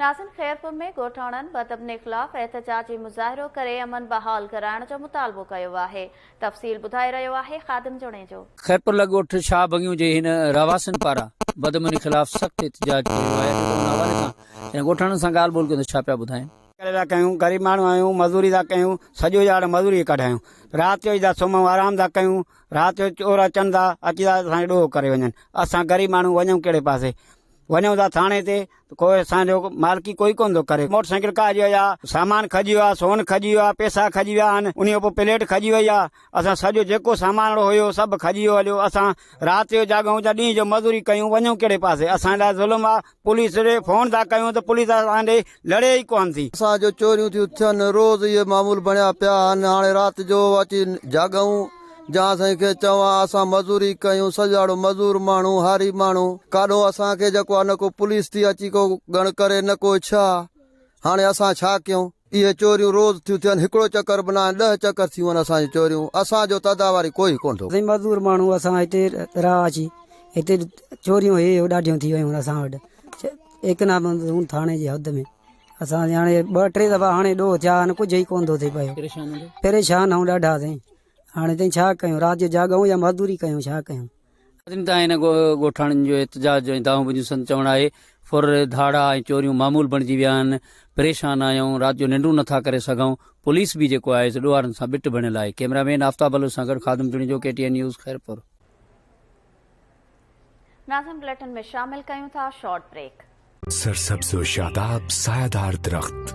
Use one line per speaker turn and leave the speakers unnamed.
ناظرين خيرپور ۾ ڳوٺاڻن بدامني خلاف احتجاجي مظاهرو ڪري امن بحال ڪرائڻ جو مطالبو ڪيو آهي. تفصيل ٻڌائي رهيو آهي خادم جوڻيجو.
خيرپور لڳ ڳوٺ شاهه ڀنگيون جي هن رهواسين پاران بدامني خلاف سخت احتجاج ڪيو ويو آهي اچو ته ان حوالي سان هن ڳوٺاڻن سان ڳالهه ٻولهه ڪندي ڇا پيا ٻڌائين.
ڪري ٿا ڪيون غريب ماڻهو آهيون مزوري ٿا ڪيون سڄو ڏهاڙو مزوري ڪڍايون رات جو ٿا سمهون آرام ٿا ڪيون رات جو چور اچن ٿا اچي ٿا اسان کي ڏوهه ڪري وڃن اسان غريب ماڻهو وڃون ڪهڙي پاسي وڃون ٿا ٿاڻي تي ته ڪو اسان جو مالڪي ڪوئي ڪونه ٿو ڪري. موٽر سائيڪل کڄي وئي آ، سامان کڄي ويو آ، سون کڄي ويو آ، پئسا کڄي ويا آهن، انهي پوء پليٽ کڄي وئي آ، اسان سڄو جيڪو سامان هيو سڀ کڄي ويو هليو، اسان رات جو جاڳون يا ڏينهن جو مزوري ڪيون وڃون ڪهڙي پاسي، اسان لاء ظلم آ، پوليس ڏي فون ٿا ڪيون ته پوليس اسان ڏي لڙي ئي ڪونه ٿي.
اسان جو چوريون ٿيون ٿين، روز اهي معمول بڻيا پيا آهن، هاڻي رات جو اچي جاڳون. جان سائين کي چوان اسان مزوري ڪيون سڄاڙو مزور ماڻهو هاري ماڻهو ڪاڏو اسان کي جيڪو آ نه ڪو پوليس ٿي اچي ڪو ڳڻ ڪري نه ڪو ڇا هاڻي اسان ڇا ڪيون اهي چوريون روز ٿيون ٿين هڪڙو چڪر به ناهن ڏهه چڪر ٿيون آهن اسان جون چوريون اسان جو تداواري ڪوئي ڪونه ٿو.
سائين مزور ماڻهو اسان هتي رهواسي هتي چوريون هي هو ڏاڍيون ٿي ويون اسان وٽ ايڪنا ٿاڻي جي حد ۾ اسان هاڻي ٻه ٽي دفعا هاڻي ڏوهه ٿيا آهن ڪجهه ئي ڪونه ٿو ٿئي پيو پريشان آهيون ڏاڍا سائين هاڻي تائين ڇا ڪيون رات جو جاڳون يا مزدوري ڪيون ڇا ڪيون.
تائين هن ڳوٺاڻن جو احتجاج ۽ دانهون ٻڌيون سندن چوڻ آهي ڦر ڌاڙا ۽ چوريون معمول بڻجي ويا آهن پريشان آهيون رات جو ننڊون نٿا ڪري سگهون پوليس به جيڪو آهي سو ڏوهارن سان ٻٽ بڻيل آهي ڪئميرا مين آفتاب بلوچ سان گڏ Khadim Junejo K T N news Khairpur.
ناظرين بليٽن ۾ شامل ڪيون ٿا شارٽ بريڪ.
سرسبز و شاداب سايه دار درخت.